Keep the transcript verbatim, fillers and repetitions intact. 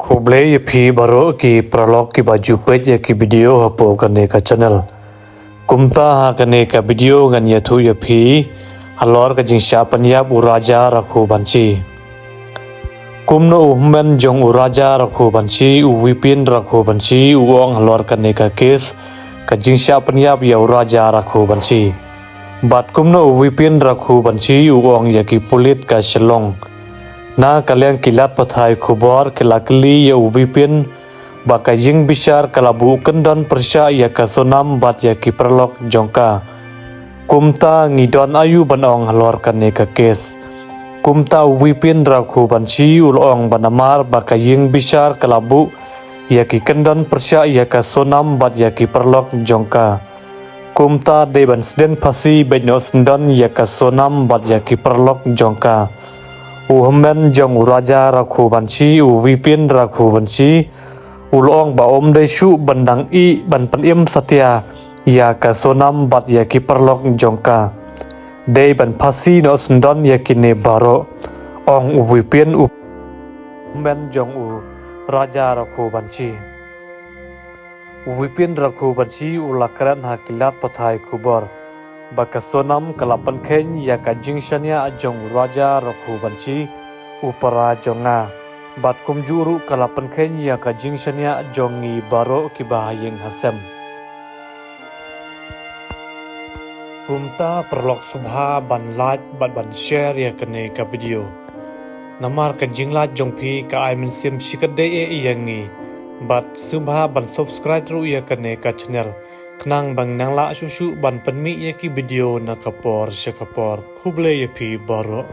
Khublei ïa phi baroh ki paralok kiba ju peit ïa ki video hapoh kane ka channel. Kumta ha kane ka video ngan ïathuh ïa phi halor ka jingshah pynïap u Raja Rakhubanshi. Kumno u hynmen jong u Raja Rakhubanshi, u Vipin Rakhubanshi, u ong halor kane ka case ka jingshah pynïap ïa u Raja Rakhubanshi. Bad kumno u Vipin Rakhubanshi u ong ïa ki pulit ka Shillong. Na ka liang ki lad pathai khubor ki la kylli ïa u Vipin ba ka ïing bishar ka la buh kyndon pyrshah ïa ka Sonam bad ïa ki paralok jong ka. Kumta ngi don aïu ban ong halor kane ka case. Kumta u Vipin Rakhubanshi u la ong ba namar ba ka ïing bishar ka la buh ïa ki kyndon pyrshah ïa ka Sonam bad ïa ki paralok jong ka. Kumta dei ban sdien phasi beit noh syndon ïa ka Sonam bad ïa ki paralok jong ka. U hynmen jong u Raja Rakhubanshi, u Vipin Rakhubanshi, u la ong ba um dei shuh ban dang ïeh ban pynim satia ïa ka Sonam bad ïa ki paralok jong ka. Dei ban phasi noh syndon ïa kine baroh, ong u Vipin, u hynmen jong u Raja Rakhubanshi. U Vipin Rakhubanshi u la kren ha ki lad pathai khubor ba ka Sonam ka la pynkheiñ ïa ka jingshaniah jong u Raja Rakhubanshi u para jong nga. Bad kumjuh ruh ka la pynkheiñ ïa ka jingshaniah jong ngi baroh kiba ha ïing ha sem. Kumta paralok sngewbha ban like bad ban share ïa kane ka video. Namar ka jinglike jong phi ka ai mynsiem shikatdei eh ïa ngi. Bad sngewbha ban subscribe ruh ïa kane ka channel. Khnang ban nang lah shuh shuh ban pynmih ïa ki video na ka por sha ka por. Khublei ïa phi baroh.